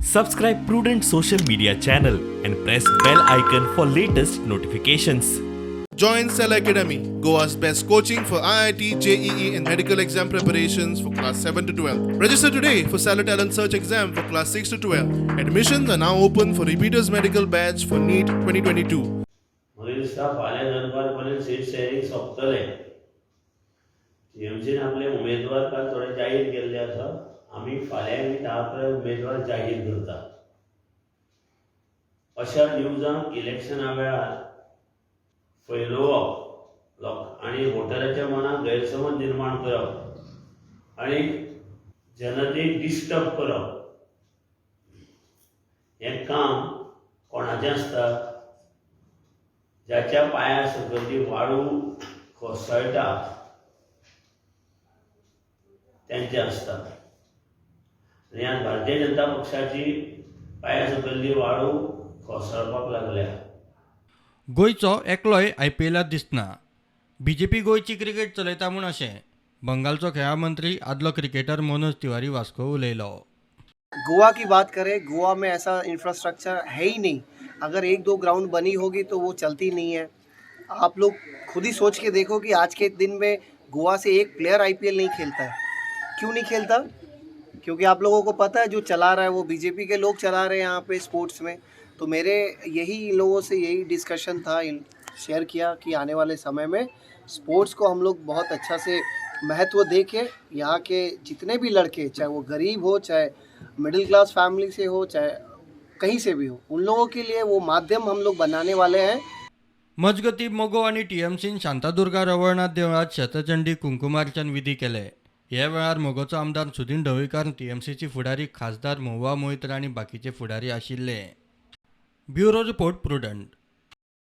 Subscribe Prudent social media channel and press bell icon for latest notifications. Join Cell Academy, Goa's best coaching for IIT, JEE, and medical exam preparations for class 7 to 12. Register today for Stellar Talent Search exam for class 6 to 12. Admissions are now open for repeaters medical batch for NEET 2022. म्हाका दिसता फाल्यां दनपार पर्यंत seat sharing सोंपतलें. टीएमसीन आपले उमेदवार काल थोडे जाहीर केल्ले आसा. आमी फाल्यां बी 10-11 उमेदवार जाहीर करता. अशा न्यूजांक इलेक्शना वेळार फैलोवप लोक आनी वोटराच्या मनात गैरसमज निर्माण करप आनी जनतेक डिस्टर्ब करप हें काम कोणाचें आसता? ज्याच्या पांया सकयल वाळू कोसळटा तेंचें आसता. आनी आज भारतीय जनता पक्षाची पांया सकयल्ली वाळू कोसळपाक लागल्या. गोंयचो एकलोय आयपीएलात दिसना. बीजेपी गोंयची क्रिकेट चलयता म्हूण अशें बंगालचो खेळां मंत्री, आदलो क्रिकेटर मनोज तिवारी वास्को उलयलो. गोवा की बात करें, गोवा में ऐसा इंफ्रास्ट्रक्चर है ही नहीं. अगर एक दो ग्राउंड बनी होगी तो वो चलती नहीं है. आप लोग खुद ही सोच के देखो कि आज के दिन में गोवा से एक प्लेयर आईपीएल नहीं खेलता है. क्यों नहीं खेलता? क्योंकि आप लोगों को पता है, जो चला रहा है वो बीजेपी के लोग चला रहे हैं यहाँ पे स्पोर्ट्स में. तो मेरे यही इन लोगों से यही डिस्कशन था, शेयर किया कि आने वाले समय में स्पोर्ट्स को हम लोग बहुत अच्छा से महत्व दे के यहाँ के जितने भी लड़के, चाहे वो गरीब हो, चाहे मिडिल क्लास फैमिली से हो, चाहे कहीं से भी हो, उन लोगों के लिए वो माध्यम हम लोग बनाने वाले हैं. मजगतीं, मगो आनी टीएमसीन शांतादुर्गा रवळनाथ देवळात शतचंडी कुंकुमार्चन विधी केले. ह्या वेळार मगोचो आमदार सुदीन ढवळीकार, टीएमसीची फुडारी खासदार महुआ मोहित्रा आनी बाकीचे फुडारी आशिल्ले. Bureau report, Prudent.